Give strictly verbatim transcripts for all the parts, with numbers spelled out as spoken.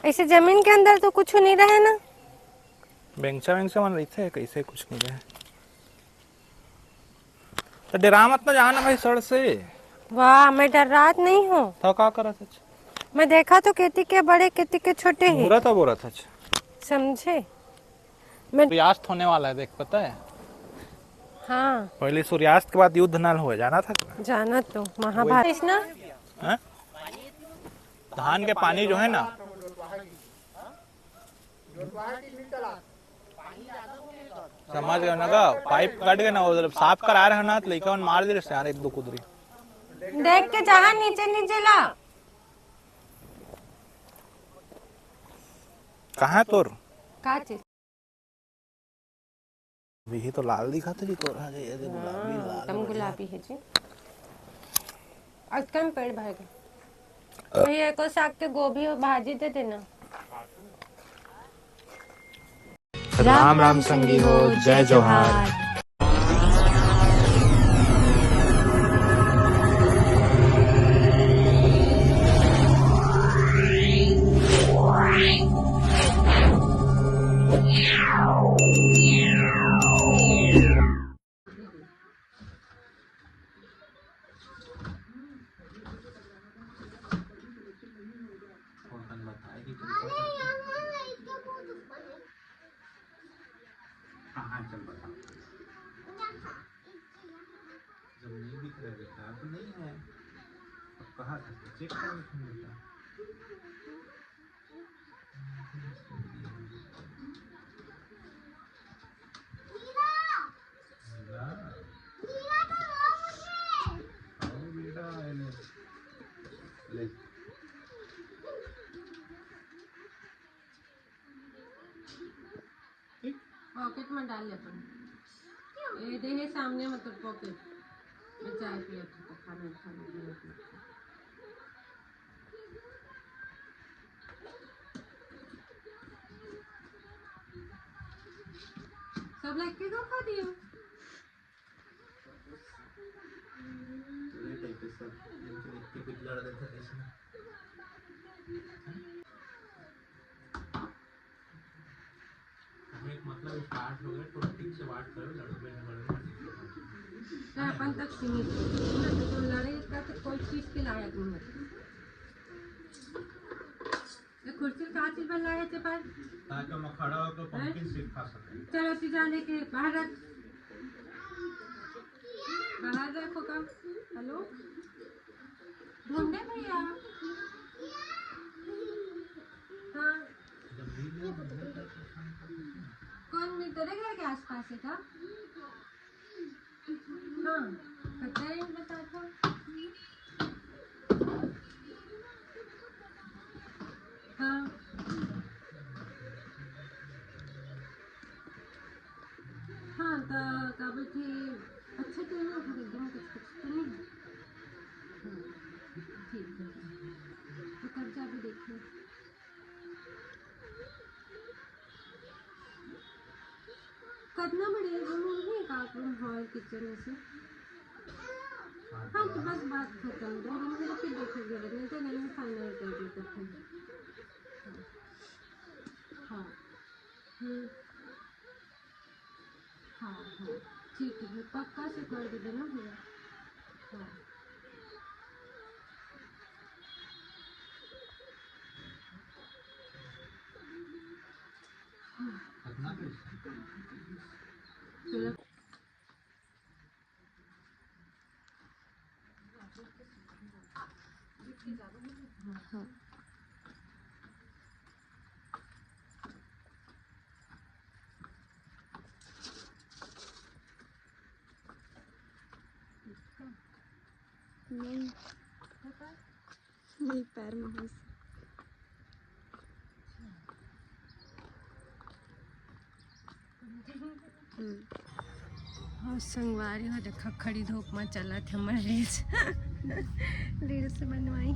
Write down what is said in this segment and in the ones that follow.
ऐसे जमीन के अंदर तो कुछ नहीं रहे ना। बेंगचा वेंगचा मन रहिथे, कैसे कुछ नहीं रहे। तो डरा मत ना जाना भाई सर से। वाह, मैं डर्रात नहीं हूँ। तो का करत हच? मैं देखा तो केती के बड़े, केती के छोटे ही। बोलत हच, बोलत हच। समझे? मैं सूर्यास्त होने वाला है, देख, पता है? हाँ। पहले सूर्यास्त के बाद युद्ध ना होए, जाना था? जाना तो महाभारत। वही। ना? हाँ? धान के पानी जो है ना, समझ गए ना का? पाइप कट गए ना, वो साफ करा रहे ना, तो लइका मन मार दे रहे यार, एक दो कुदरी। देख के जहाँ नीचे नीचे ला। कहाँ तोर? का चीज? अभी ही तो लाल दिखा था जी तोर, हाँ जी, ये दे गुलाबी, हाँ, लाल एकदम बढ़िया। गुलाबी है जी। आज कम पेड़ भर गए। भैया, एको साग के गोभी और भाजी दे देना। राम राम संगी हो, जय जोहार। कहाँ चल बता? जब नहीं दिख रहा बेटा, तो नहीं है। अब कहाँ था? चेक करो तुम बेटा। हीरा। हीरा तो रो मुझे। आओ बेटा, ले। ले। ठीक? पॉकेट में डाल ले अपन। ये दे है सामने, मतलब, पॉकेट में। चाय पिया तो खाना, खाना, खाना, खाना। सब लाइक के दो खा दियो। ये टाइप के सब, इनके देख के कुछ लड़ देता है इसमें। हमें एक मतलब स्टार्ट हो गया, थोड़ा ठीक से बात करो, लड़ोगे झगड़ोगे। अपन तक सीमित है। तो लड़े का तो कोई चीज के लायक नहीं है। ये कुर्सी का चीज बन रहा है चपाल? ताकि हम खड़ा होकर हैं? पंपकिन सीट खा सकें। चलो, सीधा लेके बाहर रख। बाहर रखो का। हेलो? ढूंढे भैया। हाँ। कौन, तेरे घर के आसपास है का? हाँ, पता है, बता था। हाँ। हाँ, तो का बोलथे, अच्छा तो नहीं है, एकदम कुछ कुछ तो नहीं है। हाँ, ठीक है। तो कब जाबे देखे? कतना बड़े रूम है, का रूम, हॉल, किचन ऐसे? हाँ, तो बस बात खत्म। दो रूम में फिर देखेंगे, नहीं तो नहीं, फाइनल कर देते फिर। हाँ। हम्म। हाँ, हाँ, ठीक है, पक्का से कर देबे ना भैया। हाँ। चलो। हाँ। नहीं। नहीं, पैर में होइस। हम्म। और संगवारी हो, देखा, खड़ी धूप में चलत हे हमर रील्स। रील्स बनवाई।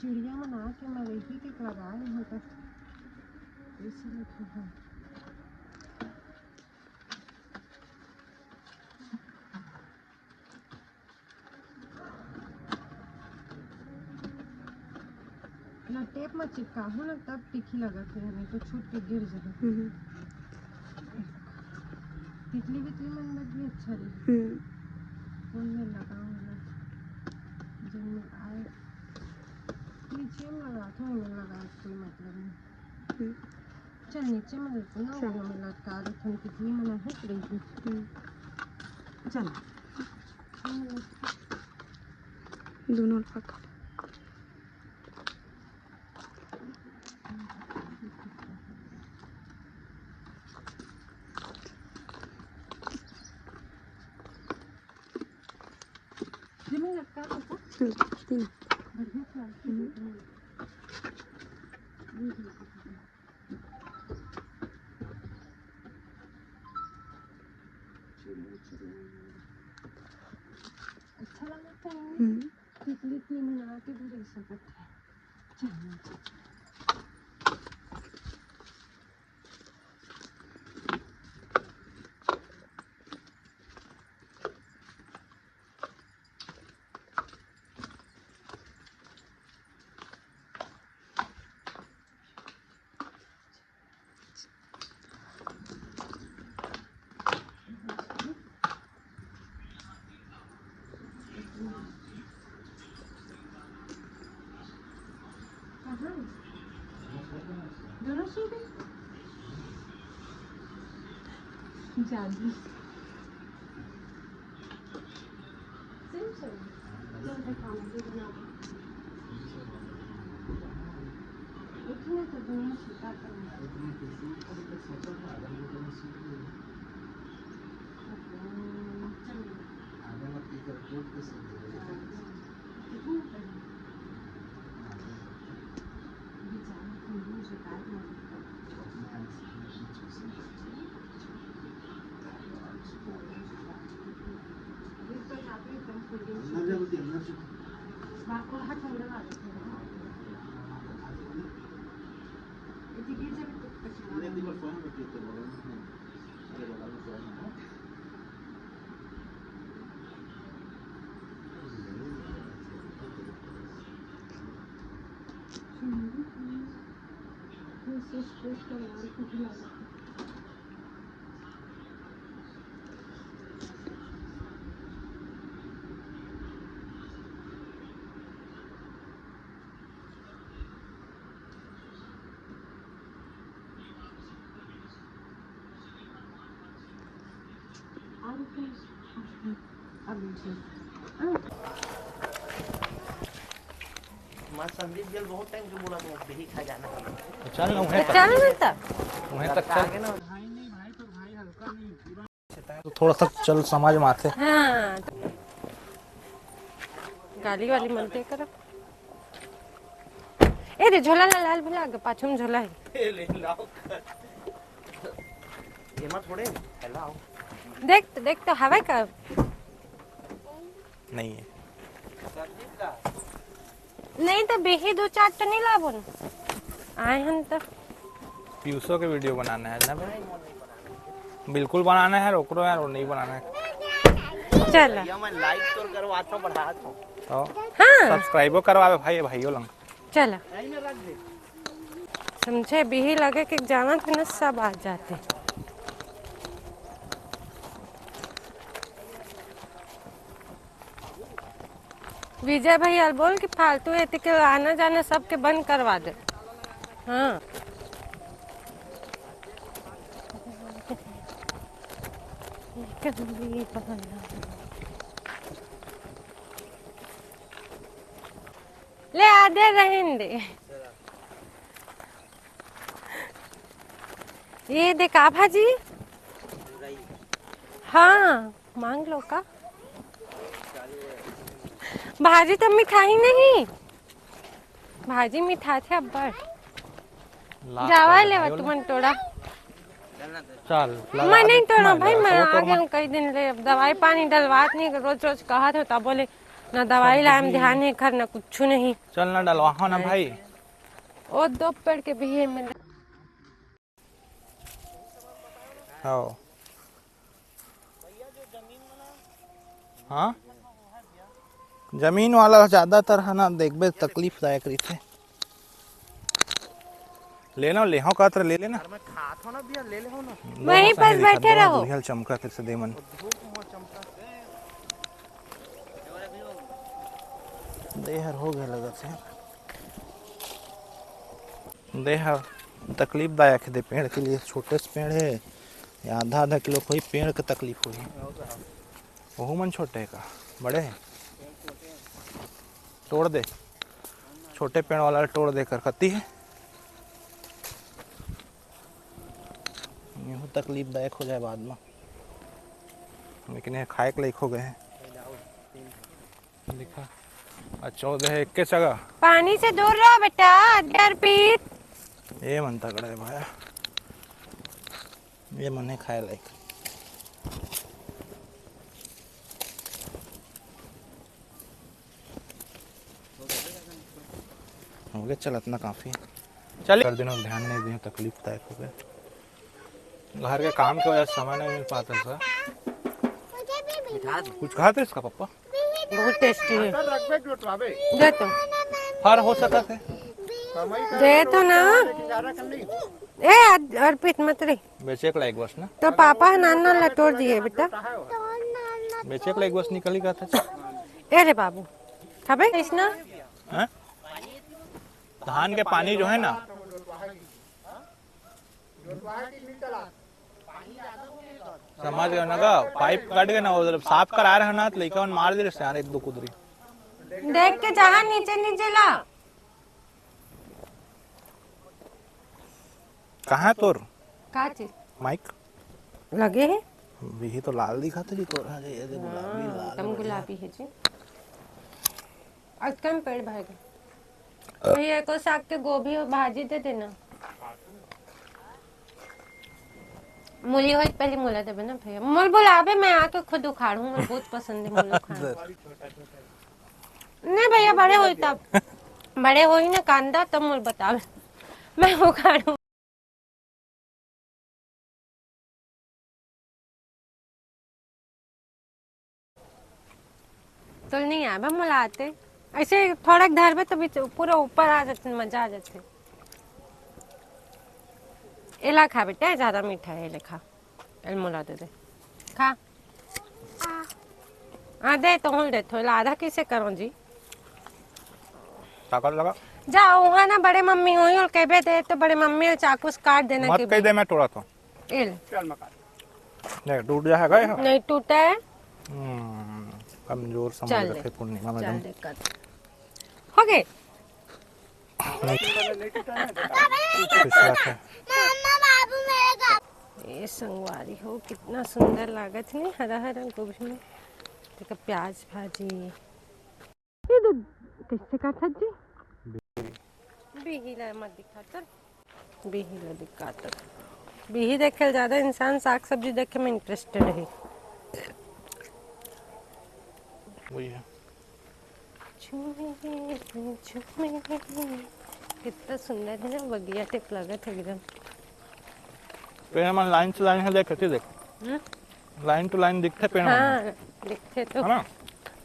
चिड़िया मन आके मवेशी के लगा रहे हैं, तो ऐसे लगता है। ना टेप में चिपकाहूँ ना, तब टिकी लगत है, नहीं तो छूट के गिर जाए। हम्म। तितली बितली मन बर भी अच्छा रही। हम्म। फूल में लगाओ ना, जब में आए, नीचे में लगा था, में लगा, कोई मतलब नहीं। हम्म। चल, नीचे में लेते ना, चल। वो में लटका दे, थोड़ी तितली मन है, रही। हम्म। चल। दोनों पकड़। अच्छा लगा था। हम्म। तितली की मना के भी रह सकते हैं। कहाँ? दोनों सो गए? जादू। सही चल। चल, दिखा, मुझे बना दे। उठने तो दोनों छिपा कर। माँ संदीप जल बहुत टाइम से बोला था, बिही खा जाना है। तो चल ना, वहीं तो तक। चल ना तब। वहीं तक चल। आगे ना। तो थोड़ा सा चल, समझ में आते। हाँ। गाली वाली मन ते करो। ए रे, झोला ला, लाल भुला के पाछू में झोला है। ए, ले लाओ। एमा थोड़े, लाओ। देख तो, देख तो हवे का? नहीं है। नहीं तो बिही दो चार तो नहीं लाबो न। आए हन तो। पीयूषो के वीडियो बनाना है ना भाई? बिल्कुल बनाना है, रोक रो यार, वो नहीं बनाना है। चल। भैया, मैं लाइक तो करवाता हूँ, बढ़ाता हूँ। तो हाँ। सब्सक्राइबो करवावे भाई, भाइयों लंग। चल। समझे, बिही लगे के जाना थे ना, सब आ जाते। विजय भैया ल बोल कि फालतू एती के आना जाना सबके बंद करवा दे। हाँ। ले आ दे, रहन दे। ये दे का भाजी? हाँ, मांग लो का? भाजी तो मिठाही नहीं, भाजी मिठाथे अब्बड़। लाख जावा कर लेवा भाई तुमन टोड़ा। चल, लगा मैं दे, नहीं तोड़ा मैं भाई, लगा, मैं वो आ तोड़ गया मत। हूँ कई दिन ले। अब दवाई पानी डलवात नहीं, रोज रोज कहत हो, तब बोले ना दवाई सब लाए में बिजी। ध्यान नहीं कर, ना कुछ नहीं। चल ना डलवा हो ना भाई। ओ दो पेड़ के बिहे में। हाँ। हाँ, जमीन वाला ज्यादातर है ना, देखबे तकलीफदायक रहिथे। लेना, लेहो का तरह ले लेना। अरे मैं खात हो ना भैया, ले ले हो ना। वहीं पर बैठे रहो। दुरिहल चमका फिर से दे मन। देहर हो गया लगत है। देह तकलीफदायक है, दे पेड़ के लिए, छोटे से पेड़ है, या आधा आधा किलो कोई पेड़ के तकलीफ होही। ओहू मन छोटे है का, बड़े है? तोड़ दे, छोटे पेड़ वाला तोड़ दे कर कती है, यहू तकलीफदायक हो जाए बाद में, लेकिन ये खाए के लायक हो गए हैं। दिखा, आ चौदह है, इक्के सगा। पानी से दूर रहो बेटा, अद्यार पीत। ये मन तगड़ा है भाई, ये मन है खाए लायक। हो गया, चल, इतना काफी। चल। कर देना, ध्यान नहीं दिया, तकलीफदायक हो गया। घर के काम के वजह से समय नहीं मिल पाता सर। कुछ खाते इसका पप्पा? बहुत टेस्टी है। दे तो। हर हो सकत है। दे तो ना। ए, अद-, अर्पित मत रे। बेचे के लायक बस ना। तो पापा है नान नान ला तोड़ दिए बेटा। बेचे के लायक बस निकल ही गया था। ए रे बाबू, खाबे इसना? हैं? धान के पानी जो है ना, समझ गए ना का? पाइप कट गए ना, उधर साफ करा रहे ना, तो लइका मन मार दे रहे यार, एक दो कुदरी। देख के जहाँ नीचे नीचे ला। कहाँ है तोर का चीज? माइक? लगे है। यही तो लाल दिखा थे जी तोर, हाँ, ये दे गुलाबी हाँ, लाल एकदम बढ़िया। गुलाबी है जी। अतकन पेड़ भर गए। भैया, एको साग के गोभी और भाजी दे देना। मूली होई, पहले मोला देबे ना भैया। मोल बुलाबे, मैं आके खुद उखाड़ूं, मुझे बहुत पसंद है मूल उखाड़ना। नहीं भैया, बड़े होई तब, बड़े होई ना कांदा, तब मोल बताबे, मैं उखाड़ूं। तोल नहीं आबे मोला आते। ऐसे थोड़ा धरबे तो बीच पूरा ऊपर आ जाते, मजा आ जाते। एला खा बेटा, ज्यादा मीठा है, ले खा। एल मोला दे दे, खा। हाँ दे तो हूँ दे, थोड़ा आधा कैसे करो जी? ताकत लगा। जा वहाँ ना बड़े मम्मी हुई और कहबे दे तो बड़े मम्मी और चाकू से काट देना मत के कह दे, मैं तोड़ा तो। एल। चल मकान। नहीं, टूट जाएगा ये। नहीं टूटा है। हम्म, कमजोर समझ चल रखे दे। पूर्णिमा चल मैडम। दे, कर। हो गए। नहीं। पिछला था। ए संगवारी हो, कितना सुंदर लागत है हरा हरा गोभी में। देखो प्याज भाजी। ये तो कैसे काटत जी? बिही ला मत दिखा, चल। बिही ला दिखा, चल। बिही देखे ज्यादा इंसान साग सब्जी देखे में इंटरेस्टेड है। वही है। झूमे, झूमे। कितना सुंदर है ना, बगिया टाइप लगत है एकदम। पेड़ मन लाइन से लाइन है, देख, कैसे देख। हम्म? लाइन टू लाइन दिखथे पेड़ मन। हाँ, दिखथे तो। है ना?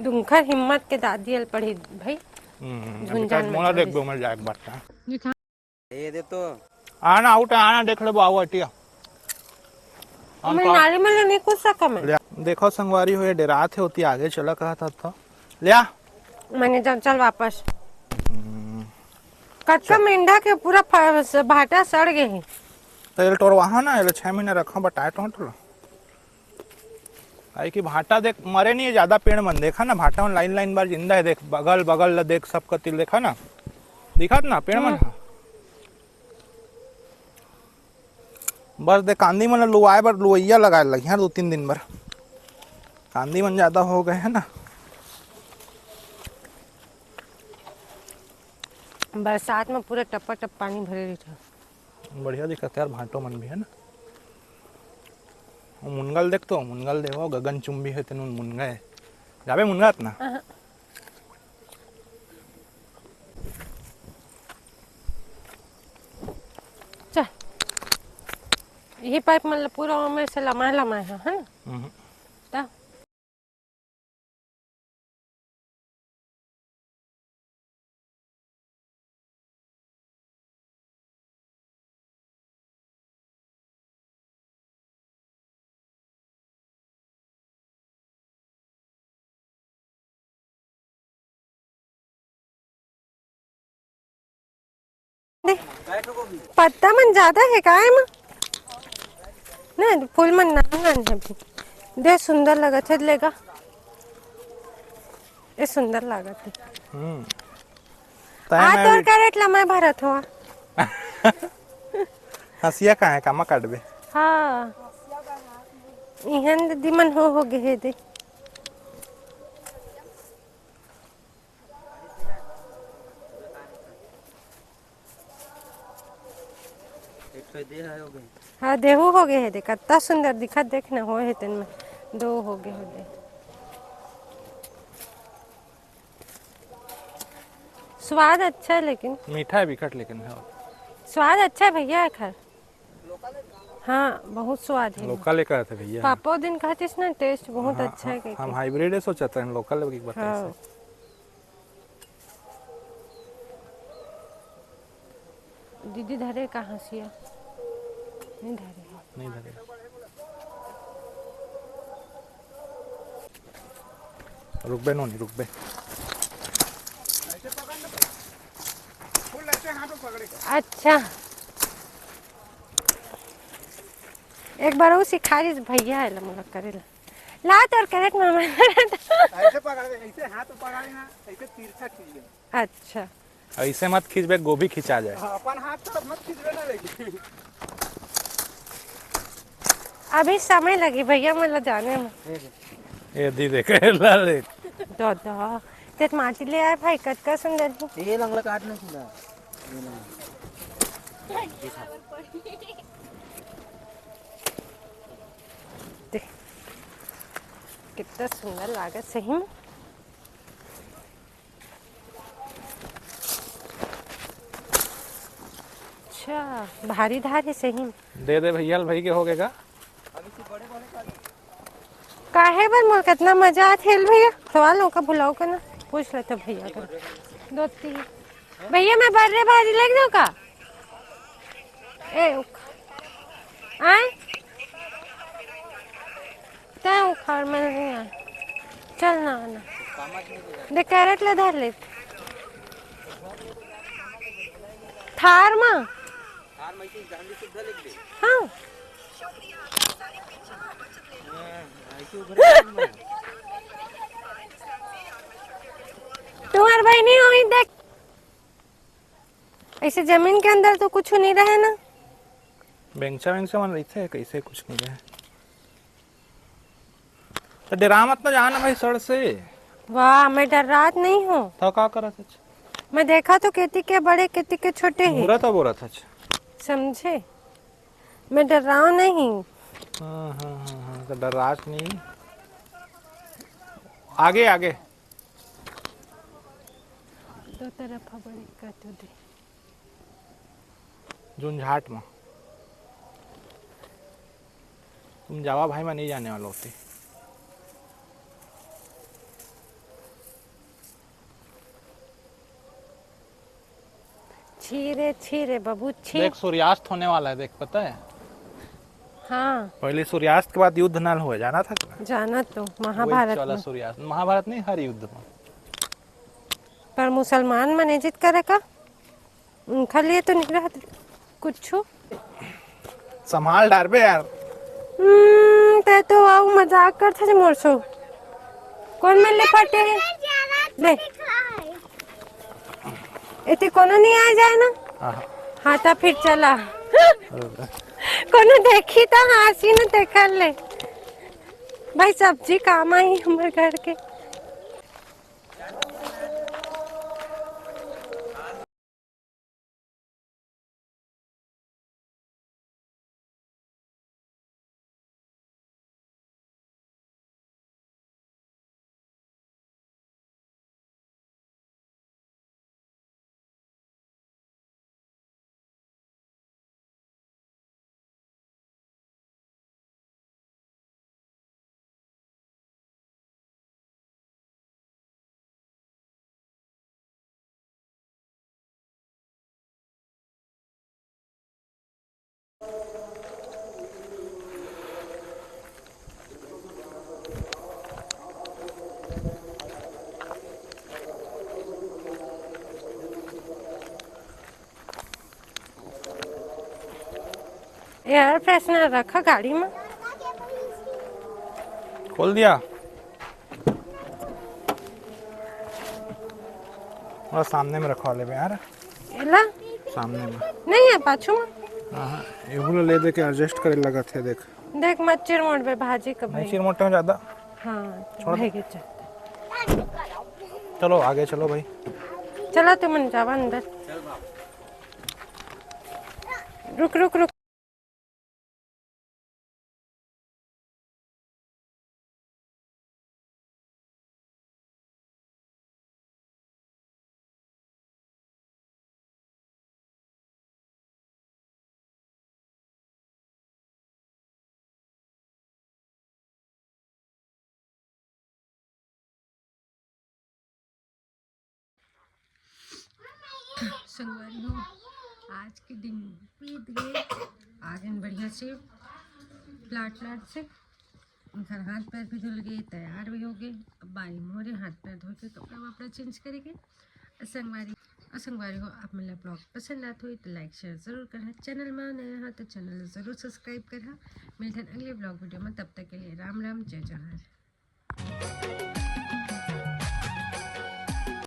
दुंखर हिम्मत के दादी अल पड़ी भाई। हम्म, झुंझान अभी तक में मोला थोड़ी देख दो, मैं जाए के बात है। ये दे तो। आना, आउट है, आना, देख लेबो, आओ, हटिया। हम मैं तो नाली में नहीं कूद सका मैं। ले, देखो संगवारी हो, ये डेरात है, होती आगे चला कहा था तो। ले आ। मैंने जब चल वापस। हम्म। कटका मेंढा के पूरा फ-, स-, भाटा सड़ गए हैं। तो ये टोरवाहा ना, ये छह महीना रखा, बताए तो हटलो। काहे कि भाटा देख, मरे नहीं है ज्यादा पेड़ मन, देखा ना, भाटा मन लाइन लाइन बार जिंदा है, देख, बगल, बगल ला देख, सब कतिल देखा ना, दिखात ना, पेड़ मन हम्म। हा। बस दे, कांदी मन ल लुवाए बर लुवैया लगाए लगिहा दो तीन दिन बर। कांदी मन ज्यादा हो गए है ना। बरसात में पूरा टपा टप पानी भरे रहिथे। बढ़िया दिखत यार, भांटो मन भी है ना। वो मुनगा ल देख तो, मुनगा ल देखो, गगनचुंबी हे तेन मुनगा हे। जाबे मुनगा अतना? अहं। चल, यही पाइप मन ल पूरा ओमे से लमाए लमाए हे, है ना? हम्म। त दे, पत्ता मन ज्यादा हे का एमा? नहीं, फूल मन नान नान हे अभी। दे, सुंदर लगत हे, लेगा। ए सुंदर लागत हे। हम्म। तय आ मैं तोर भी कैरेट ला मैं भरत हवा। हंसिया कहाँ है, कामा काटबे? हाँ। इहन दीदी मन हो, हो गे हे दे। एक ठो दे है हो गए। हाँ, देहू हो गे हे दे, कत्ता सुंदर दिखत, देख ना, हो हे तेन में, दो हो गे हे दे। स्वाद अच्छा है लेकिन। मीठा है बिकट लेकिन, हाँ। स्वाद अच्छा है भैया एखर। हाँ, बहुत स्वाद है। लोकल एक कहत हे भैया। पापा ओ दिन कहतिस ना, टेस्ट बहुत हाँ, अच्छा है हाँ, कहिके। हम हाइब्रिड है सोचत रहेन, लोकल एक बताइस। हाँ। दीदी धरे का हंसिया? नहीं धरे। नहीं धरे। रुकबे नोनी, रुकबे। अच्छा, एक बार वो सिखा दीस भैया, है ला मोला करे ला। ला तोर कैरेट मामा। ऐसे पकड़ दे, ऐसे हाथ पकड़ ना, ऐसे तिरछा खींच ले। अच्छा। ऐसे मत खींचबे, गोभी खिंचा जाए। हाँ, अपन हाथ तो मत खींचबे ना, लेकिन। अभी समय लगी भैया, मोला जाने में। ये दी देख, ला देख। दादा, ते माटी ले आए भाई, कतका सुंदर हे। ये लंगड़ा काट नहीं सुंदर। ये लंगड़ा। देख, कितना सुंदर लागत सही में। अच्छा, भारी धार हे सही में। दे दे भैया, भाई के हो गए का? काहे बर मोर कितना मजा आत हे भैया। सवाल ओका भुलाओ का ना, पूछ लेते भैया का। दो तीन। भैया, मैं बर्रे भारी लेग जाऊँ का? ए, उख-, आय? तैं उखाड़, मैं नहीं आय। चल ना, ना। दे कैरेट ले धर ले। थार मा। हाँ। तुम्हार बहिनी होही देख। ऐसे जमीन के अंदर तो कुछ नहीं रहे ना। बेंगचा वेंगचा मन रहिथे, कैसे कुछ नहीं रहे। तो डरा मत ना जाना भाई सड़ से। वाह, मैं डर्रात नहीं हूँ। तो का करत हच? मैं देखा तो केती के बड़े, केती के छोटे हे। मुरा तो बोलत हच। समझे? मैं डर्राव नहीं। हाँ, हाँ, हाँ, हाँ, तो डर्रात नहीं। आगे, आगे। दो तरफ ह बड़े का तो दे। झुंझाट म। तुम जावा भाई, मैं नहीं जाने वाला होती। छी रे, छी रे बाबू, छी। देख, सूर्यास्त होने वाला है, देख, पता है? हाँ। पहले सूर्यास्त के बाद युद्ध ना हुआ, जाना था तुम्हें? जाना तो, वही महाभारत वाला में। सूर्यास्त, महाभारत नहीं, हर युद्ध में। पर मुसलमान मन ए जिद करे का? उनखर लिए तो नहीं रहत कुछु। संभाल डारबे यार। हम्म, तै तो अउ मजाक करथस मोर सो। कोन मन ले फटे हे? ले। एती कोनो नहीं आ जाए ना? हाँ। हाँ, त फिर चला। कोनो देखी त हाँसी न तेकर ले। भाई, सब्जी काम आही हमर घर के। एयर फ्रेशनर रखा गाड़ी में। खोल दिया। थोड़ा सामने में रखवा लेबे यार। एला सामने में। नहीं है पाछू में। हाँ हाँ, एहू ला ले दे के एडजस्ट करे लगत हे, देख। देख मत चिरमोट बे भाजी का नहीं भाई। चिरमोटे में ज्यादा। हाँ छोड़ दे। भाई के चलते। चलो आगे चलो भाई। चला तुमन जावा अंदर। रुक रुक रुक। संगवारी हो, आज के दिन बीत गए। आज हम बढ़िया से प्लाट लाट से घर हाथ पैर भी धुल गए, तैयार भी हो गए। अब बारी मोरे हाथ पैर धो के कपड़ा वपड़ा चेंज करेंगे। संगवारी और संगवारी हो, आप मेरा ब्लॉग पसंद आत होई तो लाइक शेयर जरूर करना। चैनल में नया हो तो चैनल जरूर सब्सक्राइब करना। मिलते हैं अगले ब्लॉग वीडियो में, तब तक के लिए राम राम, जय जोहार।